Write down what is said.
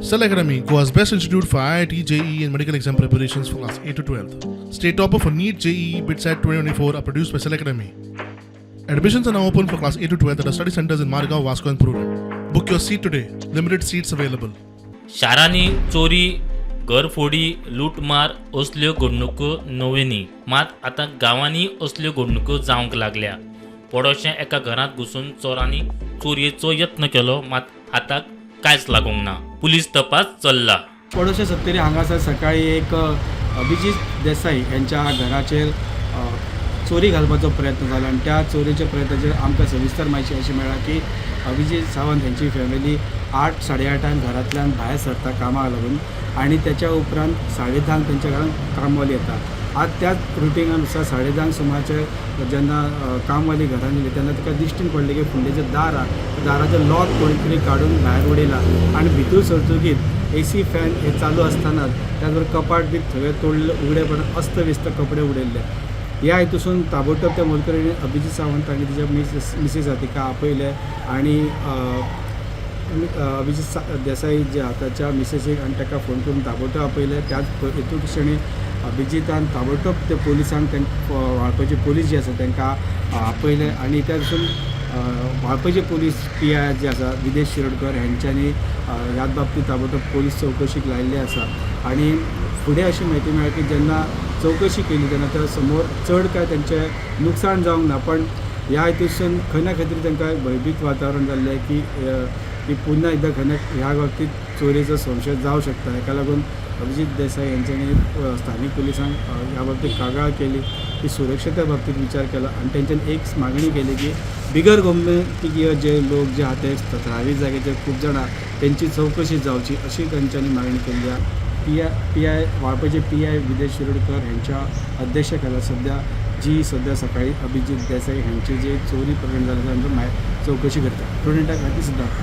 Cell Academy, Goa's best institute for IIT, JEE, and medical exam preparations for class 8 to 12. State topper for NEET, JEE, BITSAT 2024 are produced by Cell Academy. Admissions are now open for class 8 to 12 at our study centers in Margao, Vasco, and Prudent. Book your seat today. Limited seats available. शारांनी चोरी, घरफोडी, लुटमार असल्यो घडणुको नव्यो न्ही, मात आतां गांवांनी असल्यो घडणुको जावंक लागल्या. पडोशें एका घरांत घुसून चोरांनी चोरयेचो यत्न केलो, मात हाताक कांयच लागूंक ना. पुलीस तपास चल्ला. पडोशे सत्तरी हांगासर सकाळी एक अभिजीत देसाई यांच्या घराचेर चोरी घालपाचो प्रयत्न जालो आनी त्या चोरयेच्या प्रयत्नाचेर आमकां सविस्तर म्हायती अशी मेळ्ळा की अभिजीत सावंत हेंची फॅमिली 8, 8:30 घरांतल्यान भायर सरता कामाक लागून आनी त्याच्या उपरांत 10:30 तेंच्या घरांत कामवाली येता. आज त्याच रुटिंगा नुसार 10:30 सुमारचे जेन्ना कामवाली घरान येयली तेन्ना तिका दिश्टीन पडलें की फुडलें जें दार आहा त्या दाराचें लॉक कोणी तरी काडून भायर उडयला आनी भितूर सरतकीत एसी, फॅन हे चालू आसतना त्याच बरोबर कपाट बी सगळें तोडलें, उगडे पडून अस्तव्यस्त कपडे उडयल्ले. ह्या हितूसून ताबडतोब त्या मोलकरीणी अभिजीत सावंत आनी तिच्या मिसीस आहा तिका आपयलें आनी अभिजीत देसाई जे आहा ताच्या मिसेसीक आनी ताका फोन करून ताबडतोब आपयलें. त्याच हेतू क्षणी अभिजितान ताबडतोब ते पोलिसांक, वाळपयचे पोलीस जे आसा तांकां आपयले आनी त्या पासून वाळपयचे पोलीस पीआय जे आसा विदेश शिरोडकर हेंच्यांनी ह्याच बाबतींत ताबडतोब पोलीस चवकशीक लायिल्ली आसा. आनी फुडें अशी म्हायती मेळ्ळी की जेन्ना चवकशी केली तेन्ना त्या समोर चड काय तेंचें नुकसाण जावंक ना, पण ह्या हितूसून खंय ना खंय तरी तांकां भंयभीत वातावरण जाल्लें की पुन्हा एकदां खंय ना ह्या बाबतींत चोरयेचो संशय जावं शकता. हेका लागून अभिजीत देसाई यांच्यानी स्थानीक पुलिसांक ह्या बाबतीत कागाळ केली की सुरक्षते बाबतीत विचार केला आनी तेंच्यानी एक मागणी केली की बिगर गोमंतकीय जे लोक जे आहा ते थळावी जाग्याचेर खूब जाणां तेंची चवकशी जावची अशी तेंच्यांनी मागणी केल्ली आहा. पी I वाळपयचे पीआय विदेश शिरोडकर हेंच्या अध्यक्षतेखाला सध्या जी सध्या सकाळी अभिजीत देसाई हेंचे जे चोरी प्रकरण जालें तांचो चवकशी करता. प्रुडंटा खातीर सिद्धार्थ.